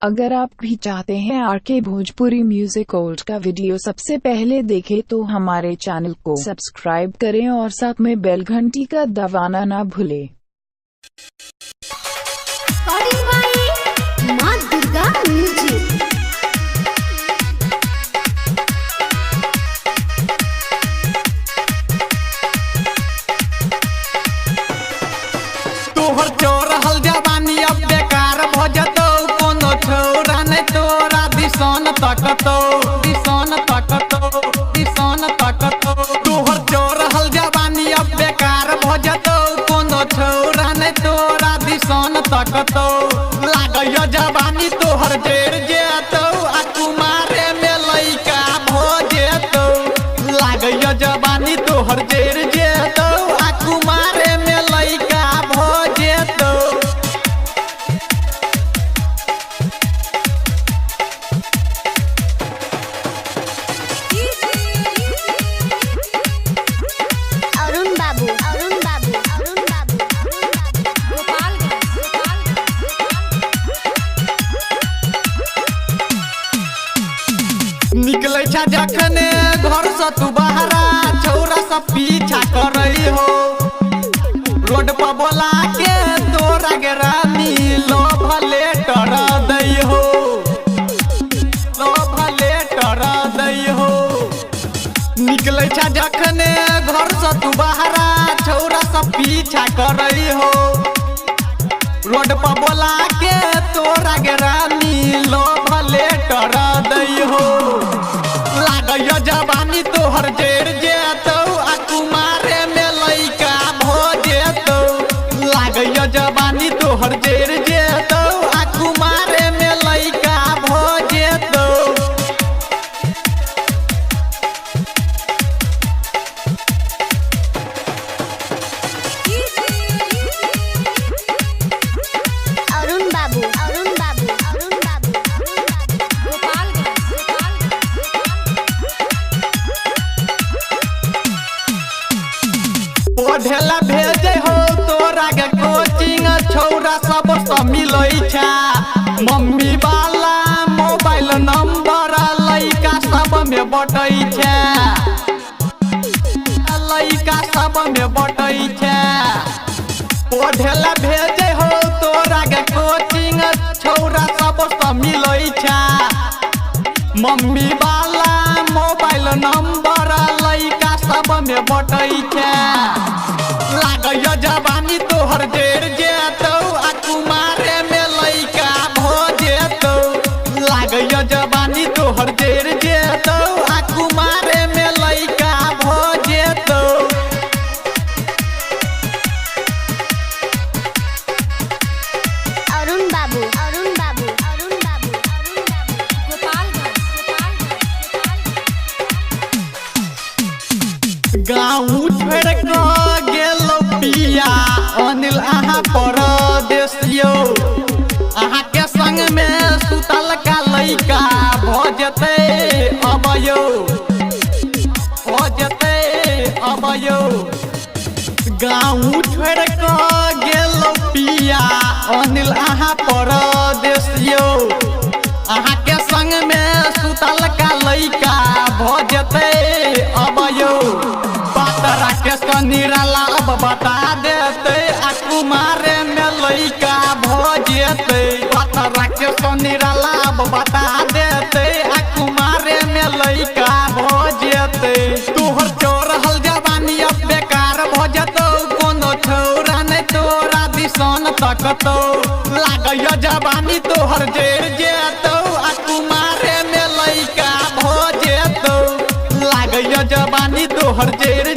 अगर आप भी चाहते हैं आरके भोजपुरी म्यूजिक ओल्ड का वीडियो सबसे पहले देखें तो हमारे चैनल को सब्सक्राइब करें और साथ में बेल घंटी का दबाना ना भूलें। रिकॉर्डिंग बाय माँ दुर्गा म्यूजिक। तोहर चोरहल जवानी अब बेकार भ जतौ, कोनो छौरा नै तोरा दिसन तकतौ, दिसन तकतौ, दिसन तकतौ। तोहर चोरहल जवानी अब बेकार भ जतौ, कोनो छौरा नै तोरा दिसन तकतौ। लागैय जवानी तोहर जरि जेतौ आ कुमारे में लइका भ जेतौ। लागैय जवानी तोहर जरि जेतौ आ कुमारे में लइका भ जेतौ। अरुण बाबू, अरुण बाबू, अरुण बाबू, अरुण बाबू, गोपालगंज, गोपालगंज। निकलै छ जखने घर से तू बहरा, छौरा सब पीछा करै हो। रोड पर बोला के तोरा गे रानी लव लेटर दै हो, लव लेटर दै हो। निकलै छ जखने घर से तू बहरा, छौरा सब पीछा करै हो। रोड पर बोला के तोरा गे रानी लव लेटर दै हो। लागैय जवानी तोहर जरि जेतौ आ कुमारे में लइका भ जेतौ। लागैय जवानी तोहर जरि जेतौ आ कुमारे में लइका भ जेतौ। अरुण बाबू, अरुण बाबू, अरुण बाबू, अरुण बाबू, गोपालगंज, गोपालगंज। पढ़ेला भेजे हो तोरा के कोचिंग, छौरा सब से मिलै छै। मम्मी वाला मोबाइल नंबर लइका सब में बटै छै, लइका सब में बटै छै। पढ़ेला भेजे हो तोरा के कोचिंग, छौरा सब से मिलै छै। मम्मी वाला मोबाइल नंबर लइका सब में बटै छै। लागैय जवानी तोहर जरि जेतौ आ कुमारे में लइका भ जेतौ। लागैय जवानी तोहर जरि जेतौ आ कुमारे में लइका भ जेतौ। अरुण बाबू, अरुण बाबू, अरुण बाबू, अरुण बाबू, गोपालगंज, गोपालगंज, गोपालगंज। गाँव छोड़ क गेलौ पिया अनिल अहाँ परदेश यौ। अहाँ के संग में सुतल का लइका भ जेतै अब यौ, भ जेतै अब यौ। गाँव छोड़ क गेलौ पिया अनिल अहाँ परदेश यौ। अहाँ के संग में सुतल का लइका भ जेतै अब यौ। पातरा के सनिराला अब बता देतै आ कुमारे में लइका भ जेतै। पातरा के सनिराला अब बता देतै आ कुमारे में लइका भ जेतै। तोहर चोरहल जवानी अब बेकार भ जेतौ, कोनो छौरा नै तोरा दिसन तकतौ। लागैय जवानी तोहर जरि जेतौ आ कुमारे में लइका भ जेतौ। लागैय जवानी तोहर जरि